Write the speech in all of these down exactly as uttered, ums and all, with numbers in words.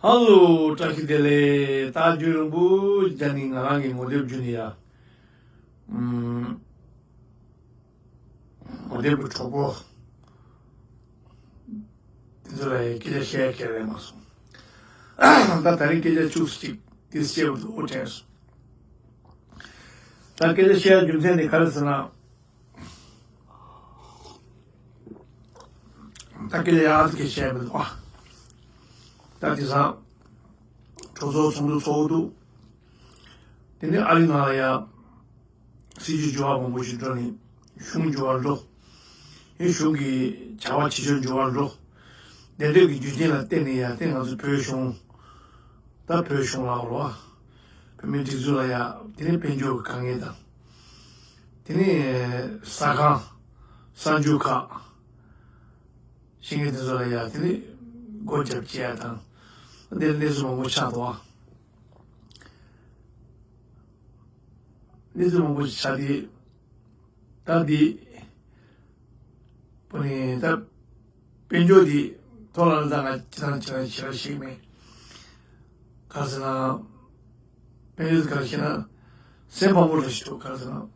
ཧ་ལོ། བཀྲ་ཤིས་བདེ་ལེགས། ད་རྒྱུན་རིང་པོ་ཅིག་ནས་ང་རང་གི་ངོ་དེབ་བརྒྱུད་ནས་ཡ། ཨུམ། ངོ་དེབ་ཀྱི་གྲོགས་པོ་དེ་ཚོ་ལ་ཡ་སྐད་ཆ་བཤད་ཡ་ག་རེ་མ་སོང་། ད་ད་རིང་སྐད་ཆ་བཅུ་གཅིག་དེ་བཤད་པ་དུ་འོ་དྲན་སོང་། ད་སྐད་ཆ་བཤད་ཡ་རྒྱུ་མཚན་དེ་ག་རེ་ཟེར་ན། ད་སྐད་ཆ་ཡག་གི་བཤད་མི་འདུག་ཨ། ད་དེང་སང་གྲོས་ཚོགས་ཚོགས་འདུ་ཚོགས་འདུག་དེ་ནས་ཨ་རི་ནང་ལ་ཡ་སྲིད་ཇུས་འགྱུར་བ་མང་པོ་ཞིག་འགྲོ་ནས་གཞུང་འགྱུར་བ་འགྲོ། ཡང་གཞུང་གི་བྱ་བ་བྱེད་ཕྱོགས་འགྱུར་བ་འགྲོ། དེ་འདྲ་གི་རྒྱུ་རྐྱེན་ལ་བརྟེན་ནས་ཡ་དེ་ང་ཚོ་བོད་གཞུང་། ད་བོད་གཞུང་ལ་འོར་བ། བོད་མིའི་སྒྲིག་འཛུགས་ལ་ཡ་དེ་ནས་དཔལ་འབྱོར་གྱི་དཀའ་ངལ་དང་། དེ་ནས་ཟ་ཁང་། གསར་འགྱུར་ཁག་བཤད་མཁན་དེ་ཚོ་ལ་ཡ་དེ་ནས་སྒོ་རྒྱབ་བྱེད་ཡ་དང་། འདིར་གནས་ཚུལ་མང་པོ་ཆགས་འདུག་ཨ། གནས་ཚུལ་མང་པོ་ཞིག་ཆགས་ཏེ། ད་འདི། པོ་ནི་ད། དཔལ་འབྱོར་འདི་ཐོག་ལ་ད་ང་ཅི་ཐང་ཅི་ཐང་ཞེ་དྲག་ཤེས་མེད། ག་ཟེར་ན། དཔལ་འབྱོར་འདི་ག་རེ་ཤེས་ན། སེམས་ཕམ་པོ་རེ་ཞིག་འདུག་ག་ཟེར་ན།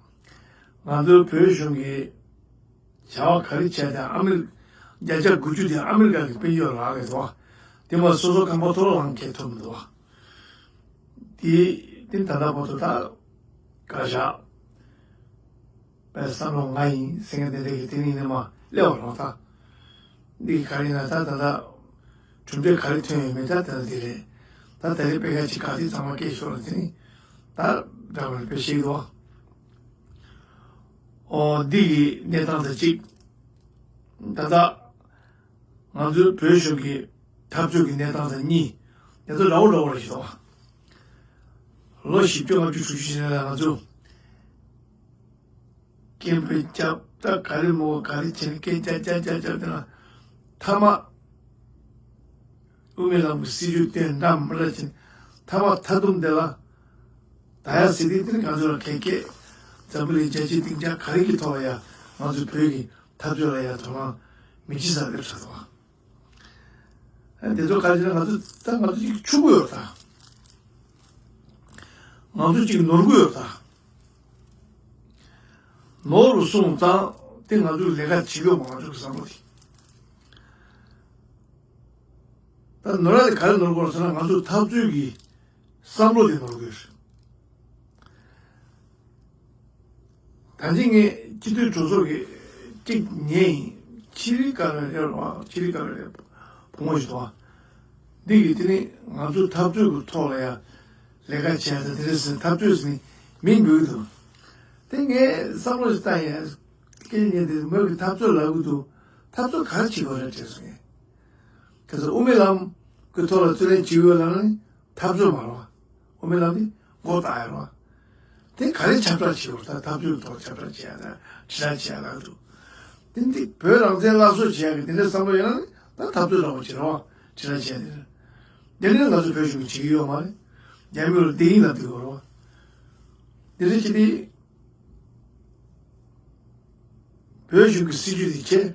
ང་ཚོའི་བོད་གཞུང་གིས་བྱ་བ་ག་རེ་བྱས་ཏེ་ཨ་མི་རི་ཀ་བརྒྱ་ཆ་དགུ་བཅུ་དེ་ཨ་མི་རི་ཀ་གི་དཔལ་འབྱོར་རག་གི་འདུག་དེ་མ་སོ་སོ་ཁང་པ་ཐོག་ལ་ལངས་ཁེལ་ཐུབ་མི་འདུག་དེ་དེ་ད་ལྟ་བར་དུ་ད་བཀའ་ཤག་པའི་བསམ་བློ་ང་ཡིན་ཟེར་མཁན་དེ་འདྲ་གི་དེ་ནི་ནི་མ་སླེབས་པ་རང་ད། འདི་ག་རེ་ཡིན་ན་ད་ད་ལྟ་གྲུབ་འབྲས་ག་རེ་ཐོན་ཡོད་མེད་ད་ད་ལྟ་དེ་རེད། ད་ད་རེས་དཔེ་ཁ་ཅིག་ག་དེ་ཚང་མ་སྐད་ཤོར་ལ་དེ་ནི་ད་འདྲ་བར་དཔེ་ཤེས་དོ། ཨོ་འདི་གི་གནས་སྟངས་དང་གཅིག་ད་ལྟ་ང་ཚོའི་བོད་གཞུང་གི་འཐབ་རྩོད་ཀྱི་གནས་སྟངས་དང་གཉིས། དེ་ཚོ་འདྲ་བོ་འདྲ་བོ་རེད་ཤག་ལོ་བཞི་བཅུ་ལྔ་བཅུ་དྲུག་ཅུ་ཕྱིན་ནས་ང་ཚོ་སྐད་འབོད་རྒྱབ་ད་ག་རེ་མོ་ག་རེ་བྱས་ནས་སྐད་རྒྱག་རྒྱག་རྒྱག་རྒྱག་དེ་ན་མཐའ་མ་དབུ་མའི་ལམ་གྱི་སྲིད་ཇུས་དེ་འདྲ་མི་འདྲ་བྱས་ནས་མཐའ་མ་མཐའ་སྡོམ་དེ་ལ་ད་ཡ་སྲིད་དེ་དེ་ནི་ང་ཚོ་ལ་གལ་སྐད་འཛམ་བུ་གླིང་རྒྱལ་སྤྱིའི་སྡིངས་ཆ་ག་རེ་གི་ཐོག་ལ་ཡ་ང་ཚོ་བོད་ཀྱི་འཐབ་རྩོད་ལ་ཡ་དོ་སྣང་མི་བྱེད་ས་རེད་ཤག་ད། དེ་ཚོ་ག་རེ་ཟེར་ན་ང་ཚོ་ད་ང་ཚོ་གཅིག་ཆུ་གུ་ཡོད་ད། ང་ཚོ་གཅིག་ནོར་གུ་ཡོད་ད། ནོར་རུ་སོང་ཙང་དེ་ང་ཚོ་ལས་ཀ་བྱེད་དགོས་མ་ང་ཚོ་གི་བསམ་བློ་དེ། ད་ནོར་ཡ་དེ་ག་རེ་ནོར་དགོས་ཟེར་ན་ང་ཚོ་འཐབ་རྩོད་ཀྱི་བསམ་བློ་དེ་ནོར་དགོས། ད་ཅི་ངས་སྤྱི་འཐུས་གྲོས་ཚོགས་ཀྱི་གཅིག་ཉན་ཡིན། ཆི་རི་ཀ་ར་རེད་རོ། ཆི་རི་ཀ་ར་རེད། བུ་མོ་ཞིག་འདུག་འདི་གིས་དེ་ནི་ང་ཚོ་འཐབ་རྩོད་ཀྱི་ཐོག་ལ་ཡ་ལས་ཀ་བྱས་ཙང་དེ་རེད་ཟེར་འཐབ་རྩོད་ཟེར་ནས་མིང་འབོད་ཀྱི་འདུག་དེ་ངས་བསམ་བློ་ཞིག་བཏང་ཡ། སྐད་ཆ་ཉན་དེ་མོས་ཀྱི་འཐབ་རྩོད་ལབ་ཀྱི་འདུག་འཐབ་རྩོད་ག་རེ་བྱེད་དགོས་རེད་དྲན་སོང་ངས། གལ་སྲིད་དབུ་མའི་ལམ་གྱི་ཐོག་ལ་རྩོད་ལེན་བྱེད་ཡོད་ལབ་ན་ནི་འཐབ་རྩོད་མ་རེད་བ། དབུ་མའི་ལམ་དེ་མགོ་བཏགས་ཡ་རེད་བ། དེ་ག་རེ་ཁྱབ་བསྒྲགས་བྱེད་དགོས་ད་འཐབ་རྩོད་ཐོག་ཁྱབ་བསྒྲགས་བྱེད་ཡ་ད་དྲིལ་བསྒྲགས་བྱེད་ཡ་ལབ་འདུག་དེ་འདི་བོད་རང་བཙན་སླར་གསོ་བྱེད་ཡ་གི་དེ་འདྲའི་བསམ་བློ་ཡོད་ན་ནི་ད་འཐབ་རྩོད་འདྲ་བོ་བྱེད་རོགས་དྲིལ་བསྒྲགས་བྱེད་ཡ་དེ་རེད། དེ་ནི་ང་ཚོ་བོད་གཞུང་གིས་བྱེད་ཀྱི་ཡོད་མ་རེད། རྒྱ་མི་ལ་བདེ་སྐྱིད་ལ་འདུག་རོགས། དེ་རེད་ཅི་དེ་བོད་གཞུང་གི་སྲིད་ཇུས་དེ་བྱེད།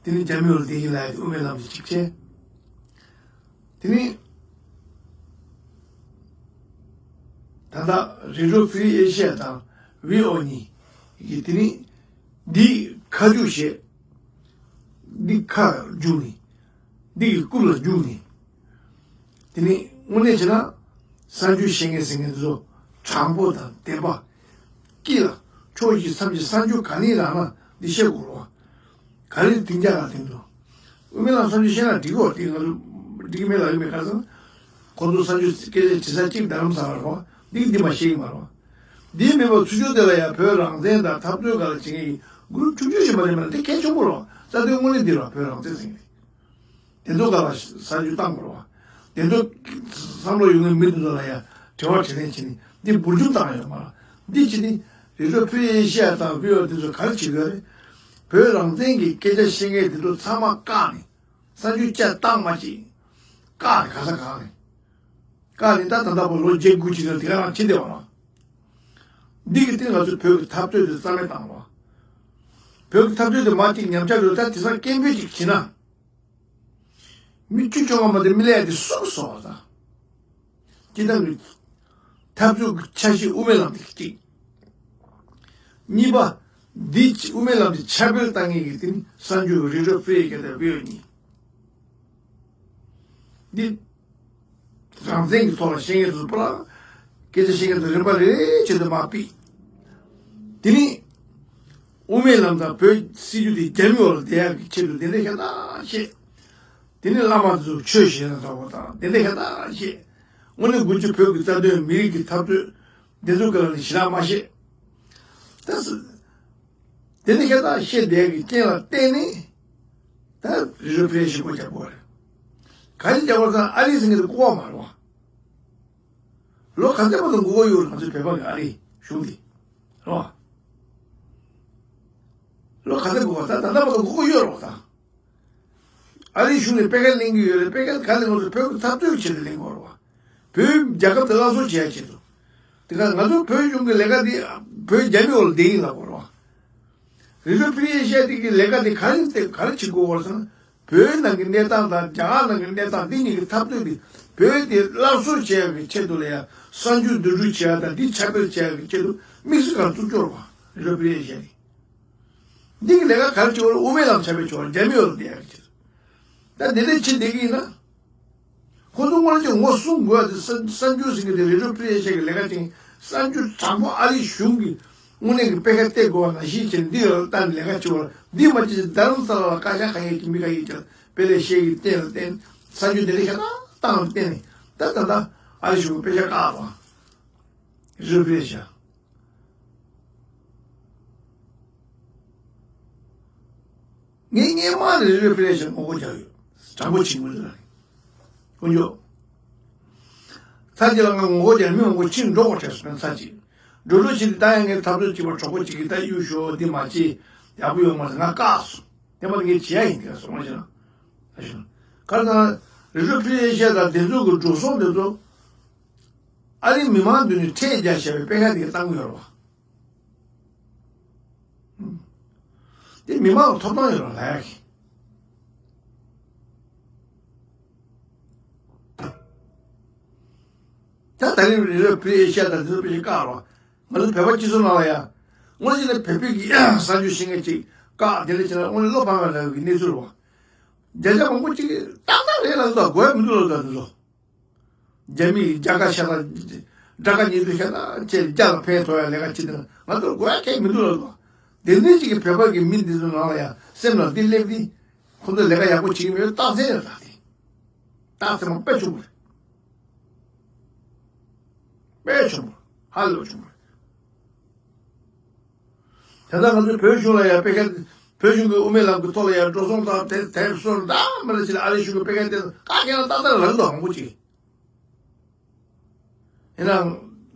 དེ་ནི་རྒྱ་མི་ལ་བདེ་སྐྱིད་ལ་ཡ་དེ་དབུ་མའི་ལམ་དེ་གཅིག་བྱེད། དེ་ནི། ད་ལྟ་རེ་ཌི་ཡོ་ཧྥི་རི་ཨེ་ཤི་ཡ་དང་ཝི་ཨོ་གཉིས་ཀྱིས་དེ་ནི་འདི་ཁ་རྒྱུག་བྱེད། འདི་ཁ་རྒྱུག་ནི། འདི་གི་རྐུབ་ལ་རྒྱུག་ནི། དེ་ནི་དངོས་གནས་བྱས་ན་གསར་འགྱུར་བཤད་མཁན་ཟེར་མཁན་དེ་ཚོ་དྲང་པོ་དང་བདེན་པ། སྐྱིད་ལ་ཕྱོགས་བཞི་མཚམས་བཞི་གསར་འགྱུར་ག་ནས་ལངས་ན་འདི་བཤད་དགོས་རེད་བ། ག་རེ་སྡིངས་ཆ་ག་སྟེང་དུ། དབུ་མའི་ལམ་བསམ་ཚུལ་བཤད་ན་འགྲིག་གོ་དེ་ང་ཚོ་འགྲིག་གི་མེད་ལབ་ཀྱི་མེད་ག་རེ་ཟེར་ན། ཁོ་ཚོ་བསམ་ཚུལ་སྐད་ཆ་དྲི་ས་གཅིག་རྡ་རམ་ས་ལ་རེད་བ། འདི་གི་འདི་མ་ཤེས་ཀྱི་མ་རེད་བ། འདི་མེད་པར་ཚུར་ཕྱོགས་དེ་ལ་ཡང་བོད་རང་བཙན་དང་འཐབ་རྩོད་སྒང་ལ་བྱེད་མཁན་གྱི་གུ་རུབ་ཆུང་ཆུང་ཞིག་མ་རེད་མ་རེད། འདི་གལ་ཆེན་པོ་རེད་བ། རྩ་དོན་དངོས་གནས་འདི་རེད་བ། བོད་རང་བཙན་ཟེར་མཁན་དེ་ཚོ་སྒང་ལ་བསམ་ཚུལ་བཏང་དགོས་རེད་བ། དེ་ཚོ་བསམ་བློ་ཡོད་མཁན་མི་དེ་ཚོ་ལ་ཡང་དྲི་བ་དྲིས་ལན་བྱས་ནས་འདི་འབུར་འཇོམས་བཏང་ཡོད་མ་རེད། འདི་བྱས་ནས་རེ་ཞོ་ཕུ་ཨེ་ཤི་ཡ་དང་ཕུ་ཡོ་དེ་ཚོ་ག་རེ་བྱེད་དགོས་རེད། བོད་རང་བཙན་གྱི་སྐད་ཆ་བཤད་མཁན་དེ་ཚོ་ཚང་མ་བཀག་ནས། གསར་འགྱུར་བཅའ་བཏང་མ་བྱེད། བཀག་ནས་ག་ས་གང་ནས། བཀག་ནས་ད་ད་ལྟ་བར་ལོ་བརྒྱད་དགུ་ཅིག་ལ་དེ་ག་རང་བྱེད་བསྡད་པ་རེད། འདི་གི་སྟེང་ང་ཚོས་བོད་ཀྱི་འཐབ་རྩོད་དེ་རྩ་མེད་བཏང་བ། བོད་ཀྱི་འཐབ་རྩོད་དེ་མ་གཅིག་ཉམས་ཆག་འགྲོ་ད་དེང་སང་སྐད་འབོད་ཅིག་བྱེད་ན། མི་བཅུ་བཅོ་ལྔ་མ་གཏོགས་མི་ལས་དེ་གསུམ་སོང་བ་དང་། སྤྱི་བཏང་གི་འཐབ་རྩོད་ཀྱི་འཆར་གཞི་དབུ་མའི་ལམ་དེ་གཅིག་གཉིས་པ། འདི་དབུ་མའི་ལམ་དེ་ཁྱབ་སྤེལ་བཏང་མཁན་གྱི་དེ་ནི་གསར་འགྱུར་རི་ཀྲོ་ཕི་རི་ཡེ་ཤ་དང་བྷི་ཡོ་གཉིས། འདི་རང་བཙན་གྱི་ཐོག་ལ་བཤད་མཁན་དེ་ཚོ་པུ་ར་སྐད་ཆ་བཤད་མཁན་དེ་རིམ་པ་རེ་རེ་བྱས་ཏེ་མར་ཕུད། དེ་ནི་དབུ་མའི་ལམ་དང་བོད་སྲིད་བྱུས་དེ་རྒྱ་མི་འོག་ལ་བསྡད་ཡག་གི་ཆེད་དུ་དེ་འདྲ་བཤད་ན་བཤད། དེ་ནི་བླ་མ་དེ་ཚོ་ཆོས་བཤད་ན་འདྲ་བོ་དང་དེ་འདྲ་བཤད་ན་བཤད། དངོས་གནས་དགུ་བཅུ་བོད་ཀྱི་རྩ་དོན་མི་རིགས་ཀྱི་འཐབ་རྩོད་འདི་ཚོ་སྐོར་ལ་ནི་ཞེ་དྲག་མ་བཤད། ད་སྲིད། དེ་ནི་ཁྱེད་ཚང་བཤད་བསྡད་ཀྱི་རྐྱེན་ལ་བརྟེན་ནས་ད་རི་ཀྲོ་ཕི་རི་ཡེ་ཤན་ཞིག་པོ་རྒྱབ་དགོས་རེད། ག་རེ་རྒྱབ་དགོས་ཟེར་ན་ཨ་རི་ཟེར་མཁན་དེ་ལྐུགས་པ་མ་རེད་བ། ལོ་ག་ཚད་བར་དུ་མགོ་སྐོར་ཡོད་རེད། ང་ཚོའི་བོད་པ་གི་ཨ་རི་གཞུང་དེ་རེད་བ། ལོ་ག་ཚད་མགོ་སྐོར་ད་ད་ལྟ་བར་དུ་མགོ་སྐོར་ཡོད་རེད་བ་ད། ཨ་རིའི་གཞུང་ནས་དཔེ་ཁ་ལེན་གྱི་ཡོད་རེད། དཔེ་ཁ་ག་ལེན་དགོས་རེད། བོད་ཀྱི་འཐབ་རྩོད་ཆེད་དུ་ལེན་དགོས་རེད་བ། བོད་རྒྱལ་ཁབ་དེ་སླར་གསོ་བྱེད་ཡ་ཆེད་དུ། དེ་ག་ང་ཚོ་བོད་གཞུང་གི་ལས་ཀ་འདི་བོད་རྒྱ་མི་འོག་ལ་བསྡད་ཡིན་ལབ་དགོས་རེད་བ། རི་ཀྲོ་ཕི་རི་ཡེ་ཤན་དེ་གི་ལས་ཀ་དེ་ག་རེ་ག་རེ་བྱེད་དགོས་རེད་ཟེར་ན། བོད་ནང་གི་གནས་སྟངས་དང་རྒྱ་གར་ནང་གི་གནས་སྟངས་འདི་གཉིས་ཀྱི་འཐབ་རྩོད་དེ་བོད་དེ་སླར་གསོ་བྱེད་ཡ་གི་ཆེད་དུ་ལ་ཡ་གསར་འགྱུར་འདོན་སྤྲོད་བྱེད་ཡ་དང་འདི་ཁྱབ་སྤེལ་བྱེད་ཡ་གི་ཆེད་དུ་དམིགས་བསལ་ག་རེ་བཙུགས་ཀྱི་ཡོད་རེད་བ། རི་ཀྲོ་ཕི་རི་ཡེ་ཤན་དེ། འདི་གི་ལས་ཀ་ག་རེ་བྱེད་དགོས་རེད། དབུ་མའི་ལམ་ཁྱབ་སྤེལ་བྱེད་དགོས་རེད། རྒྱ་མི་འོག་ལ་བསྡད་ཡག་གི་ཕྱིར། ད་འདི་འདྲ་བྱེད་བསྡད་ཀྱི་ཡིན་ན། ཁོ་ཚོ་སྔོན་ཆད་ངོ་སྲུང་དགོས་པ་དེ་གསར་གསར་འགྱུར་ཟེར་མཁན་དེ་རི་ཀྲོ་ཕི་རི་ཡེ་ཤན་གྱི་ལས་ཀ་ཅིག་གསར་འགྱུར་དྲང་པོ་ཨ་རིའི་གཞུང་གིས་དངོས་གནས་ཀྱི་དཔེ་ཁ་གཏད་དགོས་པ་ནང་བཞིན་བྱས་ནས་འདི་ལ་ལྟ་ནས་ལས་ཀ་བྱེད་པ་ལ། འདི་མ་བྱེད་ཅིག་རྡ་རམ་ས་ལ་ལ་བཀའ་ཤག་ག་ཡེ་གི་མི་ག་ཡེ་ཅིག་ལ་དཔེ་ལས་བཤད་ཀྱི་རྟེན་ལ་བརྟེན་གསར་འགྱུར་འདི་འདྲ་ཤ་སྟག་བཏང་ལ་བརྟེན་ནས་ད་ད་ལྟ་ཨ་རིའི་གཞུང་གིས་དཔེ་ཆ་བཀག་པ། རི་ཀྲོ་ཕི་རི་ཡེ་ཤན། ངས་སྔོན་མ་ནས་རི་ཀྲོ་ཕི་རི་ཡེ་ཤན་ངོ་རྒོལ་རྒྱག་ཡོད། དྲང་པོ་བྱེད་དགོས་ལ། དཀོན་མཆོག་ཚར་གཅིག་ལ་ང་ངོ་རྒོལ་རྒྱག་མི་མང་པོ་ཕྱིར་འགྲོ་དགོས་བྱས་སོང་། ཚར་གཅིག་འགྲོ་འགྲོ་བྱེད་དུས་ད་ཡང་ངའི་འཐབ་རྩོད་བྱེད་པ་གྲོགས་པོ་གཅིག་གིས་ད་གཡུག་ཞོག་འདི་མ་བྱེད། ཡག་པོ་ཡོད་མ་རེད། ང་བཀག་སོང་། དེ་མ་ནི་ངས་བྱེད་ཡ་ཡིན། དེ་སོང་བ་ཞིག་ན་ཨ་ཞུ་ན། ག་རེ་ཟེར་ན་རི་ཀྲོ་ཕི་རི་ཡེ་ཤན་དང་དེ་ཚོ་གི་འགྲོ་སོང་དེ་ཚོ་ཨ་རིའི་མི་མང་མདུན་ནས་ཁྲལ་རྒྱག་བྱས་པའི་དཔེ་ཁ་དེ་ག་བཏང་གི་ཡོད་རེད་བ། དེ་མི་མང་ལ་ཐོབ་ཐང་ཡོད་རེད་ལབ་ཡ་གི། ད་ད་རིང་རི་ཀྲོ་ཕི་རི་ཡེ་ཤན་དང་དེ་ཚོ་དཔེ་ཆ་བཀག་རོགས། ང་ཚོ་བོད་པ་སྤྱི་ཚོགས་ནང་ལ་ཡ། དངོས་གཞི་ནས་བོད་པའི་གི་གསར་འགྱུར་ཤེས་མཁན་ཅིག་བཀག་དེ་འདྲ་བྱས་ན་དངོས་གནས་བློ་ཕམ་པ་ལབ་ཀྱི་གནས་ཚུལ་རེད་བ། བརྒྱ་ཆ་མང་པོ་ཅིག་གིས་ཏག་ཏག་རེད་ལབ་འདུག་དགོས་ཡ་མི་འདུག་ལབ་འདུག་དེ་ཚོ། རྒྱ་མིས་རྒྱ་གར་ཤ་སྟག་དགྲ་དགའ་ཉེ་དུ་ཤ་སྟག་བྱས་རྒྱ་ལ་ཕན་ཐོགས་ཡ་ལས་ཀ་བྱེད་དེ་ང་ཚོར་དགོས་ཡ་གང་ཡང་མི་འདུག་ལབ་འདུག་དེ་འདྲ་ཅིག་གིས་བོད་པ་གི་མི་འདི་ཚོ་ནང་ལ་ཡ་སེམས་ལ་འདི་སླེབས་དུས་ཁོ་ཚོ་ལས་ཀ་ཡག་པོ་བྱེད་ཀྱི་མེད་རྟགས་མཚན་རེད་ད་དེ། རྟགས་མཚན་མ་དཔེ་ཆུང་པོ་རེད། དཔེ་ཆུང་པོ། ཧ་ལས་པ་ཆུང་པོ་རེད། ད་ལྟ་ང་ཚོའི་བོད་གཞུང་ལ་ཡང་དཔེ་ཁ། བོད་གཞུང་གི་དབུ་མའི་ལམ་གྱི་ཐོག་ལ་ཡང་འགྲོ་སོང་དང་དེ་དེབ་སོར་འདྲ་མི་འདྲ་བྱས་ནས་ཨ་རིའི་གཞུང་གི་དཔེ་ཁ་དེ་བཀག་མཁན་ལ་ཏག་ཏག་རང་འདུག་མང་པོ་ཅིག་ཡིན་ནའང་།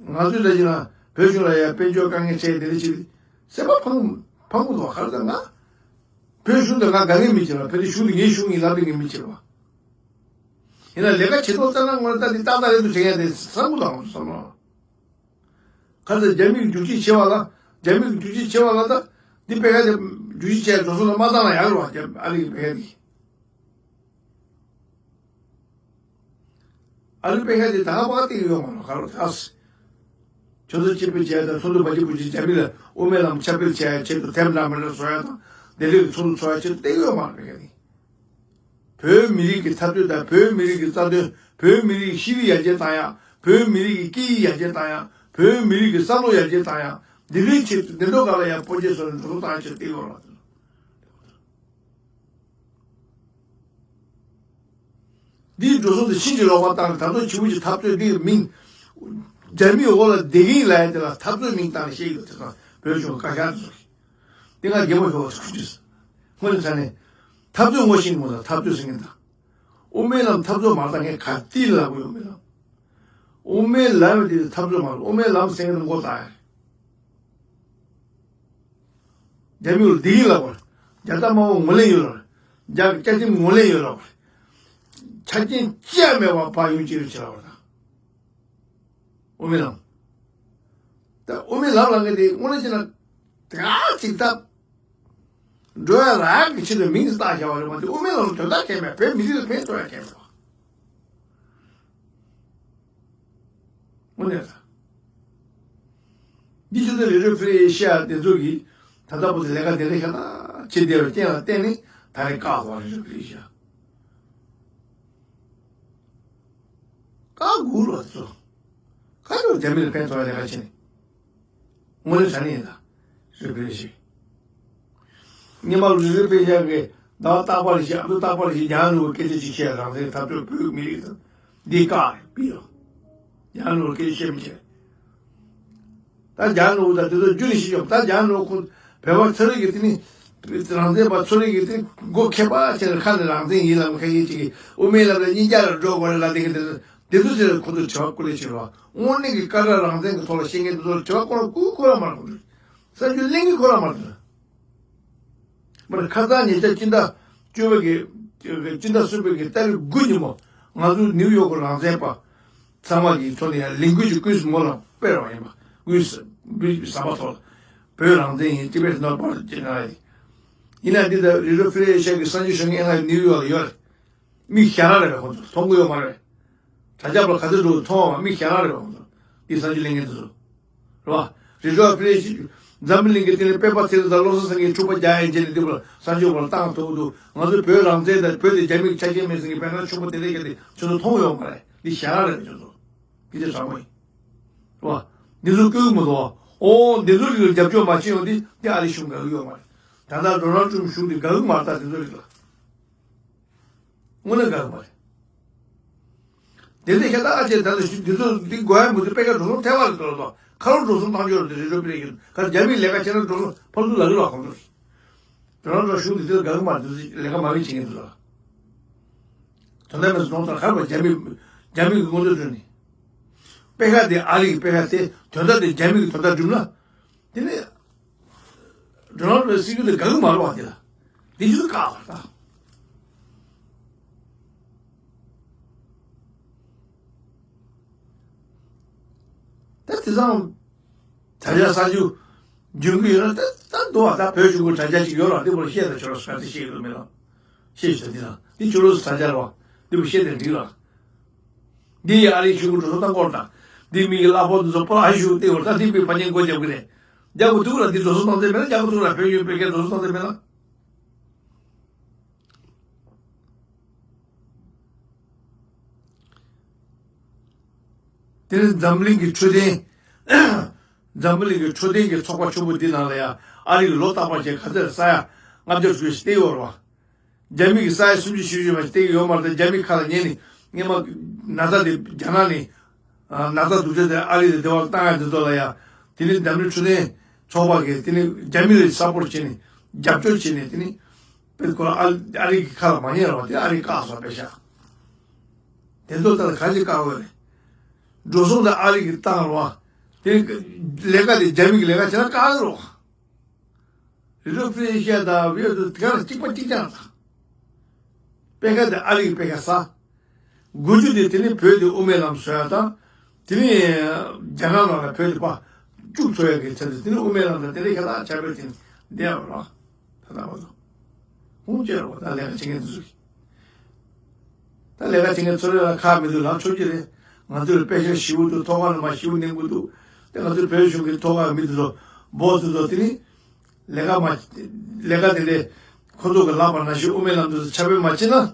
ང་ཚོའི་ལ་ཡིན་ན་བོད་གཞུང་ལ་ཡང་དཔལ་འབྱོར་དཀའ་ངལ་འཕྲད་དེ་འདྲ་ཅིག་སེམས་པ་ཕངས་ཕངས་པོ་འདུག་ག་རེ་ཟེར་ན། བོད་གཞུང་དེ་ང་དགའ་ངེས་མི་བྱེད་པ། བོད་དེ་གཞུང་དེ་ངའི་གཞུང་ཡིན་ལབ་དེ་ངས་མི་བྱེད་པ། ཡིན་ན་ལས་ཀ་བྱེད་ཐོག་ཙམ་ན་ངོ་ལ་ལྟ་དེ་ཏག་ཏག་རེད་འདུག་དྲན་ཡ་དེ་བསམ་བློ་བཏང་བསམ་བློ། ག་ཚོད་རྒྱ་མིས་རྒྱུག་ཁྱི་བྱེད་པ་ལ། རྒྱ་མིས་རྒྱུག་ཁྱི་བྱེད་པ་ལ་ད། འདི་དཔེ་ཁ་དེ་རྒྱུག་ཁྱི་བྱས་འགྲོ་སོང་ལ་མ་བཏང་ན་ཡག་རེད་བ། རྒྱ་ཨ་རི་གི་དཔེ་ཁ་དེ། ཨ་རི་དཔེ་ཁ་དེ་ད་ག་པ་ག་སྟེར་གི་ཡོད་མ་རེད། ག་རེ་ད། ཁྱོད་ཚོ་གཅིག་པུ་བྱས་དང་ཚོགས་འདུ་བ་གཅིག་པུ་བྱས། རྒྱ་མི་ལ་དབུ་མའི་ལམ་ཁྱབ་སྤེལ་བྱས་ཡ་ཆེད་དུ་དེབ་འདྲ་མི་འདྲ་བཟོ་ཡ་དང་བདེ་ལེགས་ཀྱི་ཚོགས་འདུ་ཚོགས་ཡ་ཆེད་དུ་སྟེར་གི་ཡོད་མ་རེད། དཔེ་ཁ་དེ། བོད་མི་རིགས་ཀྱི་འཐབ་རྩོད་དང་བོད་མི་རིགས་ཀྱི་རྩ་དོན། བོད་མི་རིགས་ཀྱི་ཤེས་རིག་ཡར་རྒྱས་བཏང་ཡག་བོད་མི་རིགས་ཀྱི་སྐད་ཡིག་ཡར་རྒྱས་བཏང་ཡག་བོད་མི་རིགས་ཀྱི་བསམ་བློ་ཡར་རྒྱས་བཏང་ཡག་འདི་འདྲའི་ཆེད་དུ་འདི་འདྲ་ག་ལ་ཡང་སྤོ་འགྱེད་སོགས་ནས་འགྲོ་སོང་བཏང་ཡག་ཆེད་དུ་སྟེར་གི་ཡོད་རེད་བ། འདིའི་འགྲོ་སོང་དེ་ཕྱིན་ཅི་ལོག་པ་བཏང་ནས་ད་དུང་བྱིའུ་ཅིག་འཐབ་རྩོད་འདིའི་མིང་། རྒྱ་མིའི་འོག་ལ་བསྡད་ཀྱི་ཡིན་ལབ་ཡ་དེ་ལ་འཐབ་རྩོད་མིང་བཏང་ནས་བཤད་ཀྱི་ཡོད། དེ་ཚོ་བོད་གཞུང་བཀའ་ཤག་དེ་ཚོ་གིས། དེ་ང་གད་མོ་ཤོར་བ་ཚོ་ཁུ་ཅིས། དངོས་གནས་དྲང་གནས། འཐབ་རྩོད་ངོ་ཤེས་ངོ་ལ་འཐབ་རྩོད་ཟེར་མཁན་དང་། དབུ་མའི་ལམ་འཐབ་རྩོད་མ་རེད། ད་ངས་ག་དུས་ལབ་དགོས། དབུ་མའི་ལམ། དབུ་མའི་ལམ་དེ་འཐབ་རྩོད་མ་རེད། དབུ་མའི་ལམ་ཟེར་མཁན་དེ་མགོ་བཏགས་ཡ། རྒྱ་མི་ལ་བདེ་སྐྱིད་ལབ་དགོས། རྒྱ་དར་དམར་པོ་ངོས་ལེན་ཡོད་ལབ་དགོས། རྒྱ་གི་བཅའ་ཁྲིམས་ངོས་ལེན་ཡོད་ལབ་དགོས། ཆ་རྐྱེན་ཅི་ཡང་མེད་པར་ཕར་ཡོང་ཅི་ཡོད་བྱེད་ལབ་དགོས། དབུ་མའི་ལམ། ད་དབུ་མའི་ལམ་ལབ་མཁན་དེ་དངོས་གནས་བྱས་ན་དེ་ག་ཅིག་ད། འགྲོ་ཡ་རང་གི་ཆེད་དུ་མིང་བཏགས་བཞག་པ་རེད་མ་གཏོགས་དབུ་མའི་ལམ་དོན་དག་གལ་མེད། བོད་མི་རིགས་ལ་ཕན་ཐོགས་ཡ་གལ་མེད་པ། དངོས་གནས་ད། འདི་ཆུ་ཚོད་རེ་རེ་ཕི་རེ་ཤ་དེ་ཚོ་གིས་ད་ལྟ་བར་དུ་ལས་ཀ་དེ་འདྲ་ཤ་སྟག་བྱེད་བསྡད་པའི་རྐྱེན་ལ་བརྟེན་ནས་ད་རེས་བཀག་སོང་། རེ་རེ་ཕི་རེ་ཤ་བཀག་དགོས་རེད་ཚོ། ག་ཚོད་རྒྱ་མི་ལ་ཕན་ཐོགས་ཡ་ལས་ཀ་བྱེད་ནས། དངོས་གནས་དྲང་གནས་ཡིན་ད། རེ་ཕི་རེ་ཤ། སྔོན་མ་རེ་རེ་ཕི་རེ་ཤ་གིས་ཟླ་བ་རྟག་པར་ཞིག་ཨ་མདོ་རྟག་པར་ཞིག་རྒྱ་ནག་ལ་སྐད་ཆ་ཅིག་བཤད། རང་བཙན་འཐབ་རྩོད་བོད་མི་རིགས་དང་འདི་བཀག་རེད་པི་ཡོ། རྒྱ་ནག་ལ་སྐད་ཆ་བཤད་མི་བྱེད། ད་རྒྱ་ནག་དང་དེ་ཚོ་རྒྱུན་ཞིག་ཡོང་། ད་རྒྱ་ནག་ཁོ་བོད་པ་ཚོ་རིགས་ཀྱི་དེ་ནི་རང་བཙན་པ་ཚོ་རིགས་ཀྱི་དེ་མགོ་ཁེ་པ་བྱས་ནས་ཁ་ནས་རང་བཙན་ཡིན་ལབ་ཁ་ཡིན་ཅིག་གིས་དབུ་མའི་ལམ་ལ་གཉིས་ཀ་ལ་འགྲོ་དགོས་རེད་ལབ་དེ་གི་དེ་ཚོ་དེ་ཚོ་ཚོས་ཁོ་ཚོར་དྲི་བ་བཀོད་ལེ་བྱེད་རོགས། དངོས་གནས་ཀྱི་བཀའ་ཤག་རང་བཙན་གྱི་ཐོག་ལ་བཤད་མཁན་དེ་ཚོར་དྲི་བ་བཀོད་ན་ཁོ་ཁོ་རང་མ་རེད། གསར་འགྱུར་གླེང་གི་ཁོ་རང་མ་རེད། མར་ཁ་སང་ཉེ་ཆར་སྤྱི་ཟླ་བཅུ་པ་གི་སྤྱི་ཟླ་གསུམ་པའི་གི་ཏ་རིག་དགུ་ཉིན་མོ་ང་ཚོ་ནིའུ་ཡོག་གི་རང་བཙན་པ་ཚང་མ་གི་ཐོག་ནས་ཡང་ལས་འགུལ་ཅིག་ཀུན་སློང་ལ་སྤེལ་བ་ཡིན་པ། དབུས་ས་དབུས་ཟམ་པ་ཐོག་ལ་བོད་རང་བཙན་ཡིན། ཊི་བེཊ་ནོར་བར་ཅེས་ང་ཡིན། ཡིན་ན་འདི་ལྟར་རི་རོ་ཕི་རེ་ཤ་གི་གསར་འགྱུར་ཤོད་མཁན་ང་ནིའུ་ཡོག་ལ་ཡོད་རེད། མིག་ཞར་ར་རེད་པས། ཁོང་ཚོ་མཐོང་གི་ཡོད་མ་རེད། དྲ་རྒྱ་པར་ག་ཚོད་འགྲོ་མཐོང་བ་མིག་ཞར་ར་རེད་པས། ཁོང་ཚོ་འདི་གསར་འགྱུར་གླེང་མཁན་དེ་ཚོ་རེད་པ། རི་རོ་ཕི་རེ་ཤ་འཛམ་བུ་གླིང་གི་སྟེང་ནས་དཔེ་པ་ཚེ་རིང་དང་བློ་བཟང་སེང་གེའི་འཁྲུག་པ་རྒྱག་ཡ་བྱས་ནས་འདི་པར་གསར་འགྱུར་པར་བཏང་ཐུབ་འདུག་ང་ཚོ་བོད་རང་བཙན་དང་བོད་དེ་རྒྱ་མིའི་ཆ་ཤས་མེད་ཟེར་མཁན་དཔེར་ན་ཆུང་པ་དེ་འདྲ་བཤད་དེ་ཁྱོད་ཚོ་མཐོང་ཡོད་མ་རེད། འདི་ཞར་ར་རེད་པས། ཁྱོད་ཚོ་སྐད་ཆ་དྲང་པོ་ཡིན། རེད་པ། འདི་ཚོ་སྐྱོ་གི་མི་འདུག་ཨོ་འདི་ཚོ་རིགས་ལ་རྒྱབ་སྐྱོར་མ་བྱས་ཡོང་དུས་འདི་ཨ་རི་གཞུང་དགའ་གི་ཡོད་མ་རེད། ད་ལྟ་ཌོ་ནལ་ཊམ་གཞུང་དེ་དགའ་གི་མ་རེད། ད་འདི་ཚོ་རིགས་ལ། དངོས་གནས་དགའ་གི་མ་རེད། དེ་ནས་ཁྱེད་ལྟ་ཨ་ཅེ་ད་ལྟ་འདི་ཚོ་འདི་དགོས་ཡ་མི་འདུག་དཔེ་ཁ་འགྲོ་སོང་ཐལ་བ་རེད་འདུག་ལ། ཁ་ལོ་འགྲོ་སོང་བཏང་ཆོག་རེད། དེ་རེ་རོ་ཕི་རེ་ཤ་གི་ག་རྒྱ་མིས་ལས་ཀ་བྱས་ན་འགྲོ་སོང་ཕར་ཚུར་ལ་གི་ལ་ཁོང་ཚོ། ཌོ་ནལ་ཊམ་གཞུང་དེ་དེ་ལ་དགའ་གི་མ་རེད། དེ་ཚོ་ལས་ཀ་མ་བྱེད་མཁན་འདུག་ལ། དོན་དག་མེད་སོང་ཙང་ཁ་པར་རྒྱ་མི་རྒྱ་མི་གི་མངོན་འདོད་བསྐྲུན་ནས། དཔེ་ཁ་དེ་ཨ་རི་གི་དཔེ་ཁ་དེ་དོན་དག་དེ་རྒྱ་མི་གི་དོན་དག་བསྒྲུབས་ན། དེ་ནས་ཌོ་ནལ་ཊམ་སྲིད་སྐྱོང་དེ་དགའ་གི་མ་རེད་པ། དེ་ལ་དེ་ཆུ་ཚོད་བཀག་པ་ད། ད་དེ་ཚང་དྲ་རྒྱ་གསར་འགྱུར་འབྱུང་གི་ཡོད་ན་ད་ད་འདུག་བ། ད་བོད་གཞུང་གི་དྲ་རྒྱ་ཅིག་ཡོད་ར། དེ་བོར་བཤད་ད་ཆོག་ར། ག་ཚོད་བཤད་ཡོད་མེད་ལ་བཤད་ཤོག་དེ་ལ་དེ་ཆུ་ལོག་དྲ་རྒྱ་ར་བ། དེ་བོར་བཤད་དེ་འགྲིག་ར། འདི་ཡི་ཨ་རིའི་གཞུང་གི་འགྲོ་སོང་བཏང་སྐོར་དང་། འདི་མི་གི་གླ་ཕོགས་འདི་ཚོ་པོ་ཨ་གཞུང་སྟེང་བར་ད་འདི་མི་ཕ་ཉན་སྒོ་རྒྱབ་གི་རེད། རྒྱབ་གི་འདུག་ལ། འདི་འགྲོ་སོང་བཏང་ཚེ་མེད་ན་རྒྱབ་གི་འདུག་ལ། བོད་ཡོད་བོད་སྐད་འགྲོ་སོང་བཏང་ཚེ་མེད་ན། དེ་ནི་འཛམ་གླིང་གི་འཕྲོད་བསྟེན། འཛམ་བུ་གླིང་གི་འཕྲོད་བསྟེན་གྱི་ཚོགས་པ་ཆེན་པོ་འདི་ནང་ལ་ཡང་ཨ་རི་གི་ལོ་རྟག་པར་བྱས་ག་ཚོད་ས་ཡ་ལྔ་བརྒྱ་དྲུག་ཅུ་སྟེར་ཡོད་རེད་པ། རྒྱ་མི་གི་ས་ཡ་སུམ་ཅུ་བཞི་བཅུ་མ་ཞིག་སྟེར་གྱི་ཡོད་མ་རེད། རྒྱ་མི་ཁ་ལ་ཉན་ནས་སྔོན་མ་ན་ཚ་དེ་རྒྱ་ནག་ནས་ན་ཚ་སྡུག་ཅག་དེ་ཨ་རི་ལ་སྡེ་བ་བཏང་ཡ་འདི་ཚོ་ལ་ཡང་དེ་ནི་འཛམ་གླིང་འཕྲོད་བསྟེན་ཚོགས་པ་གིས་དེ་ནི་རྒྱ་མི་ལ་སཔོར་བྱས་ནས་རྒྱབ་སྐྱོར་བྱས་ནས་དེ་ནི་དཔེ་ཁོ་རང་ཨ་རི་གི་ཁ་ལ་མ་ཉན་རེད་པ། དེ་ཨ་རི་བཀག་སོང་པས་ཤག་དེ་ཚོ་ལྟར་ག་ཅི་བཀག་དགོས་རེད། འགྲོ་སོང་དེ་ཨ་རི་གིས་བཏང་རོགས། དེ་ལས་ཀ་དེ་རྒྱ་མི་གིས་ལས་ཀ་བྱས་ན་བཀག་རོགས། རི་ཀྲོ་ཕི་རེ་ཤ་དང་བི་ཡོ་དེ་ག་ལ་གཅིག་པ་གཅིག་རྐྱང་དང་། དཔེ་ཁ་དེ་ཨ་རི་གི་དཔེ་ཁ་ས། དགུ་བཅུ་དེ་དེ་ནི་བོད་དེ་དབུ་མའི་ལམ་བཟོ་ཡ་དང་། དེ་ནི་རྒྱ་ནག་ནང་ལ་བོད་དེ་ཕར་བཅུག་ཚུགས་ཡ་གི་ཚད་དེ་དེ་ནི་དབུ་མའི་ལམ་དང་དེ་ནི་ཁ་ཐག་ཆད་པའི་དེ་ནི་བསྡད་ཡོད་རེད། ད་ལྟ་བར་དུ། ཁུངས་སྐྱེལ་རོགས། ད་ལས་ཀ་བྱེད་མཁན་དེ་ཚོ་གིས། ད་ལས་ཀ་བྱེད་མཁན་ཚོ་ལ་ཁག་མི་འདུག་ལགས། ཆོག་གི་རེད། ང་ཚོས་དཔེ་ཆ་ཞིབ་པོ་འདུག་ཐོག་ཁ་ནས་མར་ཞིབ་པོ་གནང་གི་འདུག་དེ་ང་ཚོའི་བོད་གཞུང་གི་ཐོག་ཁ་མི་དེ་ཚོ་འབོ་དེ་ཚོ་དེ་ནི་ལས་ཀ་མ་ལས་ཀ་དེ་འདྲས་ཁོ་ཚོ་གི་ལབ་པ་ནང་བཞིན་དབུ་མའི་ལམ་དེ་ཚོ་ཁྱབ་སྤེལ་མ་བྱེད་ན།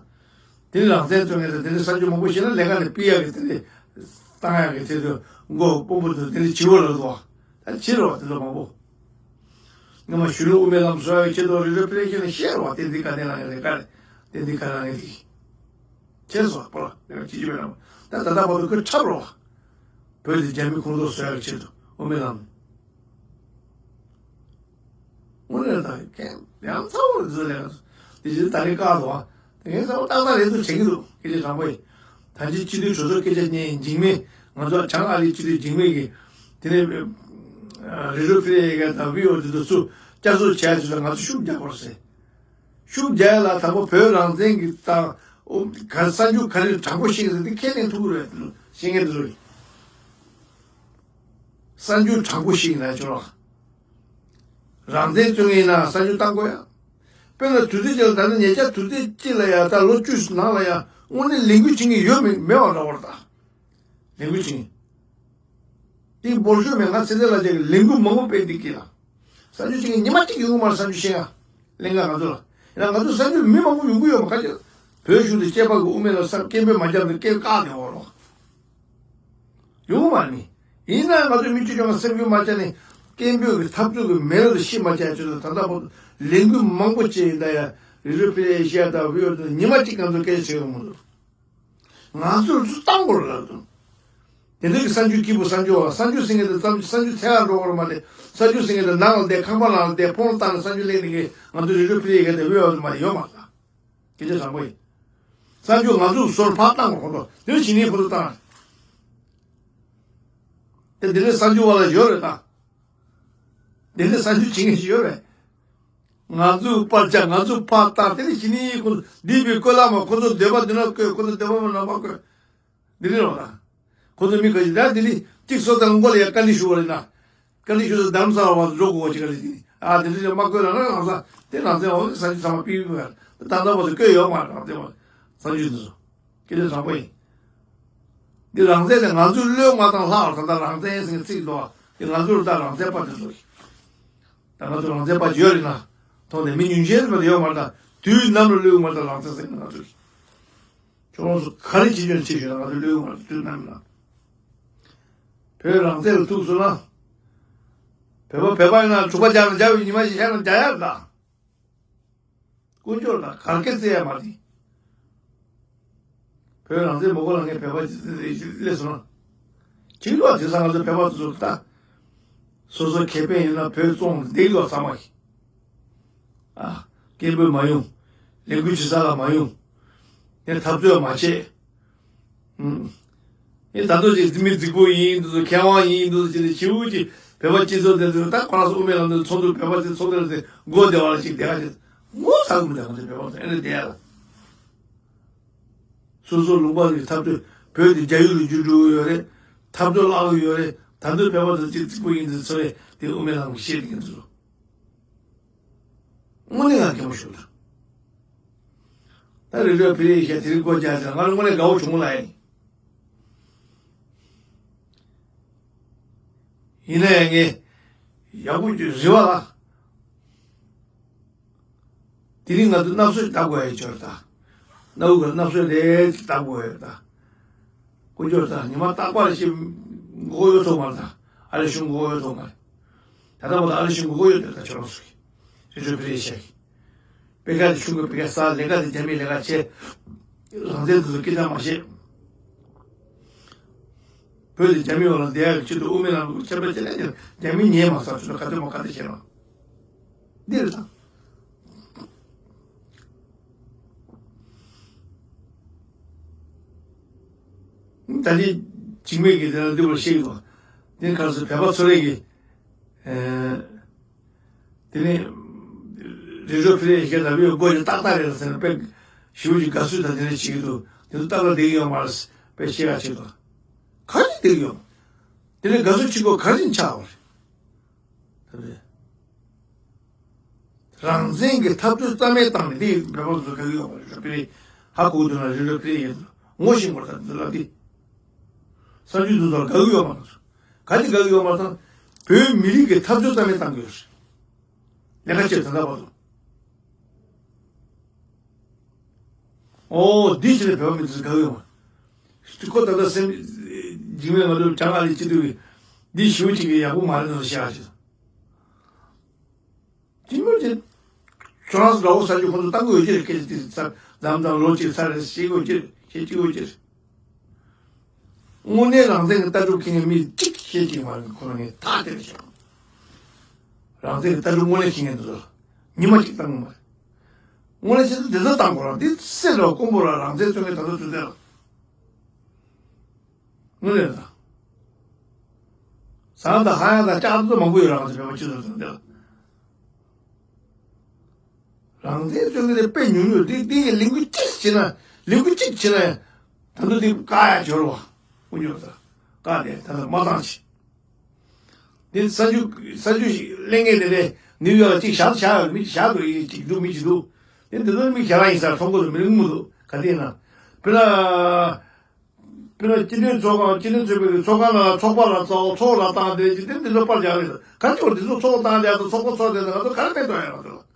དེ་ནི་རང་བཙན་རྩོད་མཁན་དང་དེ་ནི་གསར་འགྱུར་མང་པོ་བཤད་ན་ལས་ཀ་ནས་ཕུད་ཡག་གི་དེ་འདྲས་བཏང་ཡག་གི་དེ་ཚོ་མགོ་དཔོན་པོ་ཚོ་དེ་འདྲས་བྱེད་འོ་ལབ་འདུག་ད་བྱེད་རོགས་དེ་ཚོ་མང་པོ། སྔོན་མ་གཞོན་ནུ་དབུ་མའི་ལམ་བཟོ་བའི་ཆེད་དུ་རི་ཀྲོ་ཕི་རེ་ཤ་ནས་བཤད་རོགས། དེ་འདི་ག་ནས་ལངས་རེད་ག་རེད། དེ་འདི་ག་ལངས་རེད། བྱས་སོ་པོ་ལ་ལས་ཀ་བྱེད་ཀྱི་མེད་ལ། ད་ད་ལྟ་བར་དུ་ཁོས་འཁྲབ་རོགས། བོད་དེ་རྒྱ་མི་ཁོངས་གཏོགས་བཟོ་ཡག་ཆེད་དུ་དབུ་མའི་ལམ། དངོས་གནས་ད་གན་ཡང་ཚ་བོ་རེད་ཟེར་ལས་ཀ་དེ་བཞིན་ད་རེས་བཀག་འདུག་བ། དེ་གན་ཚ་བོ་ཏག་ཏག་རེད་འདུག་བྱེད་ཀྱི་འདུག་སྐད་ཆ་དྲང་པོ་ཡིན། ད་ཅི་སྤྱི་འཐུས་གྲོས་ཚོགས་སྐད་ཆ་ཉན་འཇིགས་མེད་ང་ཚོ་བྱང་ཨ་རིའི་སྤྱི་འཐུས་འཇིགས་མེད་ཀྱིས་དེ་ནས་རི་ཀྲོ་ཕི་རེ་ཤ་དང་བི་ཡོ་དེ་ཚོ་སུ་བསྐྱར་གསོ་བྱས་ཚུལ་ལ་ང་ཚོ་ཤུགས་རྒྱག་དགོས་ཟེར། ཤུགས་རྒྱག་ཡ་ལ་དང་པོ་བོད་རང་བཙན་གྱི་དང་ག་གསར་འགྱུར་ག་རེ་དྲང་པོ་ཞིག་ཟེར་དེ་ཁས་ལེན་ཐུབ་ཀྱི་རེད། ཤེས་མཁན་དེ་ཚོ་གིས་གསར་འགྱུར་དྲང་པོ་ཞིག་ཡིན་ན་ཆོག་རང་བཙན་རྩོད་མཁན་ཡིན་ན་གསར་འགྱུར་བཏང་དགོས་ཡ། དཔེར་ན་དུས་ཚོད་ཅིག་ལ་ད་ནི་ཉེ་ཆར་དུས་ཚོད་གཅིག་ལ་ཡང་ད་ལོ་བཅུ་ནང་ལ་ཡང་དངོས་གནས་ལས་འགུལ་བྱེད་མཁན་ཡོད་མེད་མེད་པ་འདྲ་བོ་རེད་ད། ལས་འགུལ་བྱེད་མཁན། དེ་འབོར་ཤོག་མེད་ང་ཚེ་ཚེ་ལ་ཅིག་ལས་འགུལ་མང་པོ་སྤེལ་འདུག་གི་ལ། གསར་འགྱུར་བྱེད་མཁན་ཉི་མ་གཅིག་ཡོང་གི་མ་རེད། གསར་འགྱུར་བཤད་ཡ་ལས་འགན་ང་ཚོ་ལ། ཡིན་ན་ང་ཚོ་གསར་འགྱུར་མི་མང་པོ་ཡོང་གི་ཡོད་མ་ཁ་ཅིག་བོད་གཞུང་དང་བཅས་པ་གི་དབུ་མའི་ལམ་སྐད་འབོད་མ་བརྒྱབ་ན་སྐད་བཀག་ནས་འོང་རོགས། ཡོང་མ་ནི། ཡིན་ན་ང་ཚོ་མི་སྤྱི་ཡོངས་ཀྱི་སེམས་ཤུགས་མ་ཆག་ནས་སྐད་འབོད་ཀྱི་འཐབ་རྩོད་ཀྱི་མེ་ལོང་དུ་ཤི་མ་ཆག་ཆེད་དུ་ད་ལྟ་བར་དུ་ལས་འགུལ་མང་པོ་བྱས་ཡིན་ད་ཡང་རི་རི་ཕི་ཨེ་ཤི་ཡ་དང་བྷི་ཡོ་དང་ཉི་མ་གཅིག་ང་ཚོ་སྐད་ཆ་བྱེད་ཡོང་མི་འདུག་ང་ཚོར་ཚུར་བཏང་དགོས་རེད་ལབ་འདུག་དེ་འདྲ་གི་གསར་འགྱུར་སྐྱིད་པོ་གསར་འགྱུར་བ་གསར་འགྱུར་ཟེར་མཁན་དེ་ཙམ་གྱིས་གསར་འགྱུར་འཚོལ་ཡག་འགྲོ་དགོས་རེད་མ་རེད། གསར་འགྱུར་ཟེར་མཁན་དེ་ནང་ལ་བསྡད་ཁང་པ་ནང་ལ་བསྡད་ཕོན་བཏང་ནས་གསར་འགྱུར་ལེན་ནས་ང་ཚོ་རི་རི་ཕི་ཨེ་ཤི་ཡ་དང་བྷི་ཡོ་དང་མ་ཡོད་མ་རེད། སྐད་ཆ་དྲང་པོ་ཡིན། གསར་འགྱུར་ང་ཚོས་ཟུར་ཕར་བཏང་བ་ཁོ་ཚོ་དེ་བྱིན་ནས་ཁོ་ཚོ་བཏང་། དེ་འདི་ནས་གསར་འགྱུར་བ་ལ་ཡོད་རེད་ད། འདི་ནས་གསར་འགྱུར་བྱེད་མཁན་ཞིག་ཡོད་རེད། ང་ཚོའི་པར་ཆ་ང་ཚོས་ཕར་བཏང་དེ་ནས་བྱིན་ནས་ཁོ་ཚོ་འདི་བའི་བཀོད་ལ་མ་ཁོ་ཚོ་འདོད་པ་འདི་ན་བཀོད་ཁོ་ཚོ་འདོད་པ་མ་ན་མ་བཀོད། འདི་ནས་རོགས་ད། ཁོ་ཚོ་མི་ག་ཞིག་ད་འདི་ནས་གཅིག་སོ་དང་མགོ་ལ་ཡ་བཀའ་འདྲི་ཞུ་བ་རེད་ན། བཀའ་འདྲི་ཞུ་ས་རྡ་རམ་ས་ལ་བ་འགྲོ་དགོས་པ་ཅིག་ག་རེ་ཟིན། ཨ་དེ་འདྲ་ཅིག་མ་བཀོད་ལ་ན་རང་ས་དེ་རང་བཙན་འོག་གི་ས་ཆ་ཚང་མ་ཕུད་ཕུད་ཡ། ད་ལྟ་བར་དུ་བཀོད་ཡོད་མ་རེད་རང་བཙན་འོག་ས་ཆ་འདི་ཚོ། སྐད་ཆ་དྲང་པོ་ཡིན། འདི་རང་བཙན་དེ་ང་ཚོའི་བློས་མ་བཏང་ལྷག་ད་ལྟ་རང་བཙན་ཟེར་ཚིག་འདུག་ཨ། དེ་ང་ཚོར་ད་རང་བཙན་པ་དེ་ཚོ་རེད། ད་ང་ཚོ་རང་བཙན་པ་ཡོད་རེད་ན། ཐོག་ནས་མི་ཉུང་ཤས་རེད་པ་དེ་ཡོད་མ་རེད་ད། དུས་ནམ་ལ་བློས་མ་བཏང་རང་བཙན་ཟེར་ན་ང་ཚོ་རེད། ཁྱོད་རང་ཚོ་ག་རེ་བྱེད་ཀྱང་བྱེད་ཞུ་ན་ང་ཚོ་བློས་མ་བཏང་དུས་ནམ་ལ། བོད་རང་བཙན་ལ་ཐུག་སོང་ན། བོད་པ་བོད་པ་ཡིན་ན་དྲུག་པ་རྒྱག་ན་རྒྱག་པའི་ཉི་མ་ཞིག་ཤར་ན་རྒྱག་ཡ་རེད་ད། དཀོན་མཆོག་དང་གར་སྐད་བརྩི་ཡ་མ་རེད། བོད་རང་བཙན་མ་དགོས་ལ་ངས་བོད་པ་སླེབས་སོང་ན། གཅིག་ལོག་དེང་སང་ང་ཚོ་བོད་པ་ཚོ་ད། སོ་སོ་ཁེ་ཕན་ཡིན་ན་བོད་བཙོང་བསྡད་ཡོད་ཚང་མ་ཞིག་ཨ། སྐད་འབོད་མ་ཡོང་། ལས་འགུལ་བྱེད་ས་ལ་མ་ཡོང་། ངས་འཐབ་རྩོད་མ་བྱེད། ཨེ་ད་དུང་ཅིག་མི་རྫིག་པོ་ཡིན་འདུག་མཁས་དབང་ཡིན་འདུག་ཅེས་ནས་བྱིའུ་ཅིག་བོད་པ་སྤྱི་ཚོགས་དེ་ཚོ་ད་ཁོ་རང་ཚོ་དབུ་མའི་ལམ་དུ་ཚོགས་འདུ་བོད་པ་ཚོའི་ཚོགས་འདུ་ལ་དེ་མགོ་བདེ་བ་ལ་ཅིག་བདེ་བ་ཅིག་ངོ་ཚ་གི་མི་འདུག་ང་ཚོ་བོད་པ་ཚོ་ཨེ་འདྲ་བསྡད་ཡ་ལ། སོ་སོ་ལུང་པ་གི་འཐབ་རྩོད་བོད་དེ་རྒྱ་ཡུལ་ལ་འགྱུར་འགྲོ་གི་ཡོད་རེད། འཐབ་རྩོད་བརླག་གི་ཡོད་རེད། ད་དུང་བོད་པ་ཚོ་ཅིག་རྫིག་པོ་ཡིན་འདུག་ཚོ་རེད་དེ་དབུ་མའི་ལམ་གི་བཤད་ཀྱི་འདུག་དངོས་གནས་ང་གད་མོ་ཤོར་འདུག་ད་རེ་རེ་བོད་ཡིག་བཤད་དེ་རིང་སྒོ་རྒྱག་ཅིང་ང་རང་དངོས་གནས་དགའ་བོ་བྱུང་ལ་ཡིན། ཡིན་ན་ཡང་ངས་ཡག་པོ་ཅིག་རེ་བ་ལ། དེ་རིང་ང་ཚོ་སྣབས་སོས་བཏབ་དགོས་ཡ་ཅིག་ཡོད་རེད་ད། སྣ་བུག་གི་སྣབས་སོས་དེ་ཅིག་བཏབ་དགོས་ཡ་རེད་ད། དཀོན་མཆོག་ད་ཉི་མ་རྟག་པར་ཞིག་མགོ་གཡོག་ཐུབ་མ་རེད་ད། ཨ་རི་གཞུང་མགོ་གཡོག་ཐུབ་མ་རེད། ད་ལྟ་བར་དུ་ཨ་རི་གཞུང་མགོ་གཡོག་བསྡད་ད་ཁྱོད་རང་ཚོ་གིས། རེ་ཅོ་བི་རེ་ཤ་གི། པེ་ཀ་དེ་གཞུང་གི་པེ་ཀ་ས་ལས་ཀ་དེ་རྒྱ་མིའི་ལས་ཀ་བྱེད། རང་བཙན་དེ་ཚོ་སྐད་ཆ་མ་བཤད། བོད་དེ་རྒྱ་མིའི་འོག་ལ་བསྡད་ཡག་གི་ཆེད་དུ་དབུ་མའི་ལམ་ལུགས་ཁྱབ་སྤེལ་བྱེད་ལས་ཀྱི་རྒྱ་མིའི་ཉེས་མ་ཟ་ཆུ་ལ་ག་དུས་མ་ག་དུས་བྱེད་རོགས། འདི་རེད་ད། ད་ནི་འཇིགས་མེད་ཀྱིས་དེ་ལ་འདི་བར་བཤད་ཀྱི་འདུག་དེ་ག་ཚོད་བོད་པ་ཚོ་རེ་གི། དེ་ནས་རེ་རོ་ཕི་རེ་ཞིག་ལ་བའི་སྒོ་ཞིག་ཏག་ཏག་རེད་ཟེར་ན་དཔེ་ཞིབ་ཀྱི་དགའ་བསུ་དང་དེ་འདྲ་བྱེད་ཀྱི་འདུག་དེ་ཚོ་ཏག་ཏག་བསྡད་ཀྱི་ཡོད་མ་རེད། དཔེ་བཤད་ཡག་ཆེད་དུ་ག་རེ་བསྡད་ཀྱི་ཡོད། དེ་ནས་དགའ་བསུ་བྱེད་སྒོ་ག་རེ་ཆགས་པ་རེད། ད་རེད། རང་བཙན་གྱི་འཐབ་རྩོད་རྩ་མེད་བཏང་ནས་འདི་བོད་པ་ཚོ་དགའ་གི་ཡོད་མ་རེད། ཕི་རེ་ཧ་གོ་གི་འདུག་ན་རེ་རོ་ཕི་རེ་ཡིན་ངོ་ཤེས་དགོས་རེད། ད་འདི་ལབ་དེ་གསར་འགྱུར་འདི་ཚོ་ལ་དགའ་གི་ཡོད་མ་རེད། ག་དེ་དགའ་གི་ཡོད་མ་རེད་ད། བོད་མི་རིགས་ཀྱི་འཐབ་རྩོད་རྩ་མེད་བཏང་གི་ཡོད་རེད། ལས་ཀ་བྱེད་ད་ལྟ་བར་དུ། ཨོ་འདི་ཕྱིར་བོད་མི་ཚོས་དགའ་གི་ཡོད་མ་རེད། ཁོ་ད་ལྟ་སེམས་འཇིགས་མེད་ང་ཚོ་བྱང་ཨ་རི་སྤྱི་འཐུས་ཀྱི་འདི་ཞུ་གཅིག་གི་ཡག་པོ་མ་རེད་ན་བཤད་ཨ་ཅེ། དེ་མོ་དེ། ཁྱོད་རང་ཚོ་དགྲ་བོ་ས་ཆུ་ཁོ་ཚོ་ལྟ་དགོས་ཡོད་ཀྱི་རེད། སྐད་ཆ་དེ་ཚ་མཚམས་མཚམས་ལོ་གཅིག་ཚར་རེ་བཤད་དགོས་ཀྱི་རེད། བཤད་ཀྱི་ཡོད་ཀྱི་རེད། དངོས་གནས་རང་བཙན་གྱི་ལྟ་གྲུབ་མཁྱེན་མཁན་མི་གཅིག་བཤད་ཀྱི་མ་རེད། ཁོ་རང་ངས་ཐག་དེ་རེད་བཤད། རང་བཙན་གྱི་ལྟ་གྲུབ་དངོས་གནས་མཁྱེན་མཁན་དེ་ཚོ་ལ་ཉི་མ་གཅིག་བཏང་གི་མ་རེད། དངོས་གནས་བཤད་ཚུལ་དེ་ཚོ་བཏང་དགོས་ར། འདི་སེ་འདྲ་དཀོན་པོ་ར་རང་བཙན་རྩོད་མཁན་ད་ལྟ་ཚོད་ལྟ་ར། དངོས་གནས་དང་། ཟངས་དང་ཧ་ཡང་དང་ལྕགས་ཚོ་མང་པོ་ཡོད། རང་ཚོ་བོད་པ་སྤྱི་ཚོགས་དང་འདིར། རང་བཙན་རྩོད་མཁན་དེ་དཔེ་ཉུང་ཉུང་། འདི་འདི་གི་ལས་འགུལ་གཅིག་བྱེད་ན་ལས་འགུལ་གཅིག་བྱེད་ན་ད་དུང་འདི་བཀག་ཡ་འབྱོར་བ་དཀོན་མཆོག་ད་བཀག་དེ་ད་ལྟ་མ་བཏང་ཞིག་དེ་གསར་འགྱུར་གསར་འགྱུར་ཞིག་གླེང་མཁན་དེ་ལས་ནིའུ་ཡོག་ལ་གཅིག་བཞག་བཞག་ཡོད། མི་གཅིག་བཞག་འདུག་ཡིན་གཅིག་འདུག་མི་གཅིག་འདུག་དེ་འདི་ཚོ་མི་ཞེ་དྲག་ཡིན་ས་མཐོང་གི་འདུག་མི་རིང་མི་འདུག་ག་དེ་ཡིན་ན། དཔེར་ན། དཔེར་ན་སྤྱི་མཐུན་ཚོགས་ཁང་སྤྱི་མཐུན་ཚོགས་པའི་ཚོགས་ཁང་ནང་ལ་ཚོགས་པ་ལ་ཚོགས་ཚོགས་ལ་བཏང་སྟེ་ཅི་སྟེ་འདི་ཚོ་པར་རྒྱག་རེད། ག་ཅོར་འདི་ཚོ་ཚོགས་བཏང་རྒྱག་དང་ཚོགས་པ་ཚོགས་དེ་ང་ཚོ་ག་རེ་ཕན་ཐོགས་ཡོད་ང་ཚོ་ལ།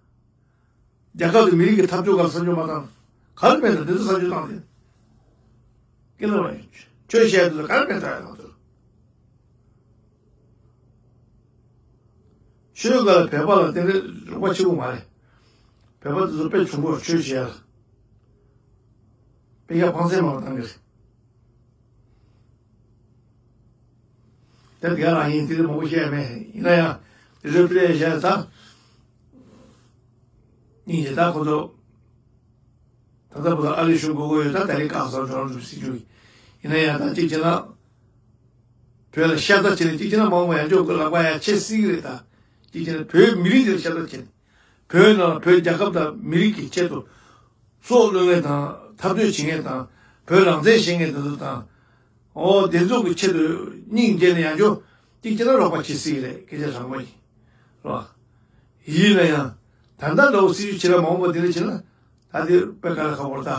རྒྱལ་ཁབ་དང་མི་རིགས་ཀྱི་འཐབ་ཕྱོགས་སྒང་ལ་བསམ་བློ་མ་བཏང་། ག་རེ་ཕན་ཐོགས་འདི་ཚོ་བསམ་བློ་བཏང་སྟེ། ཀི་ལ་བ་ཡིན། ཆོས་བཤད་དུས་ག་རེ་ཕན་ཐོགས་ཡོད་ང་ཚོ་ལ། ཆོས་སྒང་ལ་བོད་པ་ལ་དེ་འདྲའི་རོགས་པ་ཆེ་བོ་མ་རེད། བོད་པ་དེ་ཚོ་དཔེ་ཆུང་པོ་ཆོས་བཤད་ལ། དཔེ་ཡ་ཕངས་སེམས་མང་བ་བཏང་གི་རེད། དེ་དེ་ག་རང་ཡིན་དེ་རིགས་མང་པོ་བཤད་མེད་ཡིན་ན་ཡང་དེ་ཚོའི་དཔེ་བཤད་ད། སྙིང་རྗེ་ད་ཁོ་ཚོ། ད་ལྟ་བར་དུ་ཨ་རིའི་གཞུང་གོ་གོ་ཡོད་ད་ད་རེས་བཀག་སོང་འགྲོ་འགྲོ་ཟེར་རྒྱུ་ཡིན་ན་ཡང་ད་གཅིག་བྱས་ན། བོད་ལ་ཤ་ཚ་བྱས་ནས་གཅིག་བྱས་ན་མང་བ་ཡང་འཇོག་གི་ལག་པ་ཡང་ཆད་སྲིད་ཀྱི་རེད་ད། གཅིག་བྱས་ན་བོད་མི་རིགས་དེར་ཤ་ཚ་བྱས་ནས། བོད་ནང་ལ་བོད་རྒྱལ་ཁབ་དང་མི་རིགས་ཀྱི་ཆེད་དུ། སྲོག་བློས་མེད་དང་འཐབ་རྩོད་བྱེད་མཁན་དང་བོད་རང་བཙན་བྱེད་མཁན་དེ་ཚོ་དང་། ཨོ་དེ་ཚོ་གི་ཆེད་དུ་སྙིང་རྗེ་ནས་ཡང་ཅོ་གཅིག་བྱས་ན་རོགས་པ་བྱེད་སྲིད་ཀྱི་རེད་སྐད་ཆ་དྲང་པོ་ཡིན། རོགས། ཡིན་ན་ཡང་། ད་ལྟ་འདྲ་བོ་སྲིད་ཇུས་བྱེད་ལ་མང་པོ་དེ་འདྲ་བྱེད་ན། ད་དེ་དཔེ་ཁ་ལ་ཁ་བོར་ད།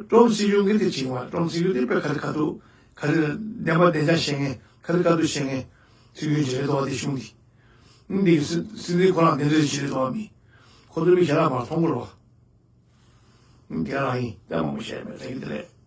ཀྲོམ་སྲིད་གཞུང་གི་དེ་བྱེད་པ་ཀྲོམ་སྲིད་གཞུང་དེ་དཔེ་ཁ་ལ་ཁ་ཐུག་ག་རེ་བདེན་པ་བདེན་ཆ་བཤད་མཁན་ག་རེ་དཀའ་སྡུག་བཤད་མཁན་སྲིད་གཞུང་ཅིག་རེད་དོ་དེ་གཞུང་འདི། འདི་གི་སྲིད་སྲིད་འཛིན་ཁོ་རང་དེ་འདྲ་ཞིག་རེད་དོ་མི། ཁོ་ཚོ་མི་ཞེ་དྲག་མར་མཐོང་གི་རོགས། འདི་རང་ཡིན་ལྟད་མོ་བཤད་མེད་ལེགས་དེ་ལས།